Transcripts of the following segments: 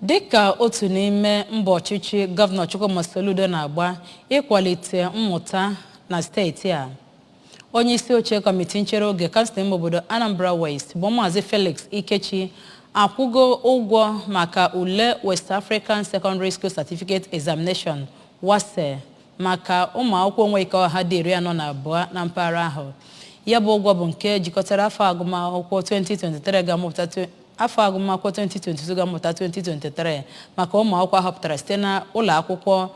Dịka otu n'ime mbọ ọchịchị Gọvanọ Chukwuma Soludo na-agba ịkwalite mmụta na steeti a, onye isi oche kọmitii nchere oge kansụl ime obodo Anambra West bụ Maazị Felix Ikechi akwụgo ụgwọ maka ule West African Secondary School Certificate Examination, WASSCE, maka ụmụ akwụkwọ onwe ike ọha dị 42 na mpaghara ahụ. Ya bụ ụgwọ bụ nke jikọtara afọ agụmakwụkwọ 2023 ga-amụpụta afọ agụmakwụkwọ 2022 ga-amụta 2023 maka ụmụ akwụkwọ ahọpụtara site na ụlọ akwụkwọ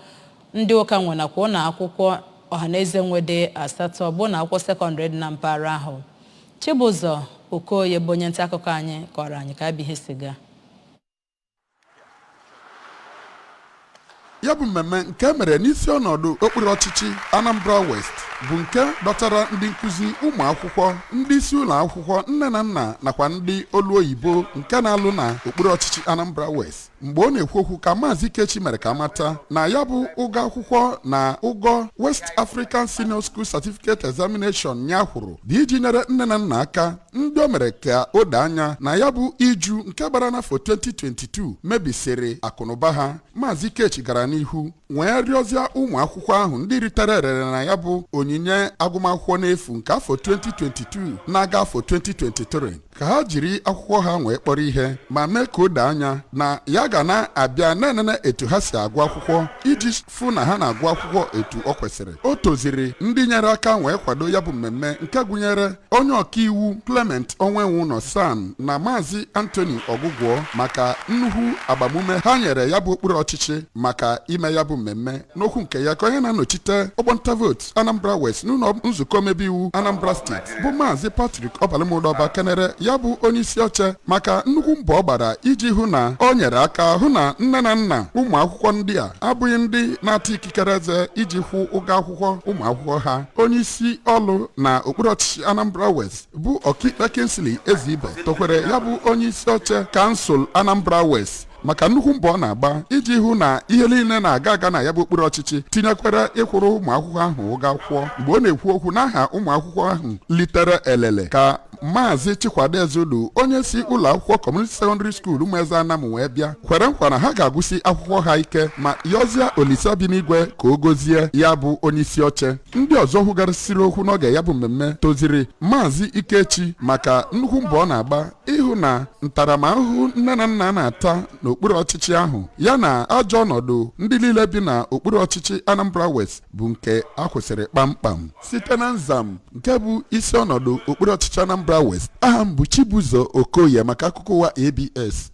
ndị ụka nwe nakwa ụlọ akwụkwọ ọhaneze nwede asatọ bụ ụlọ akwụkwọ sekọndịrị dị na mpaghara ahụ. Chibụzọ Okoye bụ onye nta akụkọ anyị kọrọ anyị ka abịa ihe si gaa. Ya bụ mmemme nke mere n'isi ọnọdụ okpuru ọchịchị Anambra West bụ nke dọtara ndị nkụzi, ụmụ akwụkwọ, ndị isi ụlọ akwụkwọ, nne na nna nakwa ndị olu oyibo nke na-alụ na okpuru ọchịchị Anambra West. Mgbe ọ na-ekwu okwu ka Maazị Ikechi mere ka amata na ya bụ ụgwọ akwụkwọ na ụgwọ West African Senior School Certificate Examination ya kwuru dị iji nyere nne na nna aka, ndị o mere ka o doo anya na ya bụ iju nke gbara n'afọ 2022 mebisiri akụnụba ha. Maazị Ikechi gara n'ihu wee rịọzie ụmụ akwụkwọ ahụ ndị ritere erere na ya bụ onyinye agụmakwụkwọ n'efu nke afọ 2022 na-aga afọ 2023 ka ha jiri akwụkwọ ha wee kpọrọ ihe, ma mee ka o doo anya na ya ga na-abịa na-enene etu ha si agụ akwụkwọ iji fụ na ha na-agụ akwụkwọ etu ọ kwesịrị. O toziri ndị nyere aka wee kwado ya bụ mmemme, nke gụnyere onye ọkaiwu Clement Onwenwụnọ SAN na Maazị Anthony Ọgụgwọ, maka nnukwu agbamume ha nyere ya bụ okpuru ọchịchị maka ime ya bụ mmemme. N'okwu nke ya ka onye na-anọchite ọgbọnta vootu Anambra West n'ụlọ nzukọ omebe iwu Anambra Steeti bụ Maazị Patrick Ọbalụmụdọba kenere ya bụ onye isi oche maka nnukwu mbọ ọ gbara iji hụ na o nyere aka hụ na nne na nna ụmụ akwụkwọ ndị a abụghị ndị na-ata ikikere eze iji kwụ ụgwọ akwụkwọ ụmụ akwụkwọ ha. Onye isi ọlụ na okpuru ọchịchị Anambra West bụ Ọkaikpe Kingsley Ezeibe tokwere ya bụ onye isi oche kansụl Anambra West maka nnukwu mbọ ọ na-agba iji hụ na ihe niile na-aga aga na ya bụ okpuru ọchịchị, tinyekwara ịkwụrụ ụmụ akwụkwọ ahụ ụgwọ akwụkwọ. Mgbe ọ na-ekwu okwu n'aha ụmụ akwụkwọ ahụ litere elele ka Maazị Chikwado Ezeulu, onye si ụlọ akwụkwọ Community Secondary School Ụmụeze Anam wee bịa, kwere nkwa na ha ga-agụsi akwụkwọ ha ike ma yọzie Olisa bi n'igwe ka o gozie ya bụ onye isi oche. Ndị ọzọ hụgarịsịrị okwu n'oge ya bụ mmemme toziri Maazị Ikechi maka nnukwu mbọ ọ na-agba ịhụ na ntaramahụhụ nne na nna na-ata n'okpuru ọchịchị ahụ ya na ajọ ọnọdụ ndị niile bi n'okpuru ọchịchị Anambra West bụ nke a kwụsịrị kpamkpam. Site na Nzam nke bụ isi ọnọdụ okpuru ọchịchị Anambra West, aha m bụ Chibụzọ Okoye maka akụkọ ụwa ABS.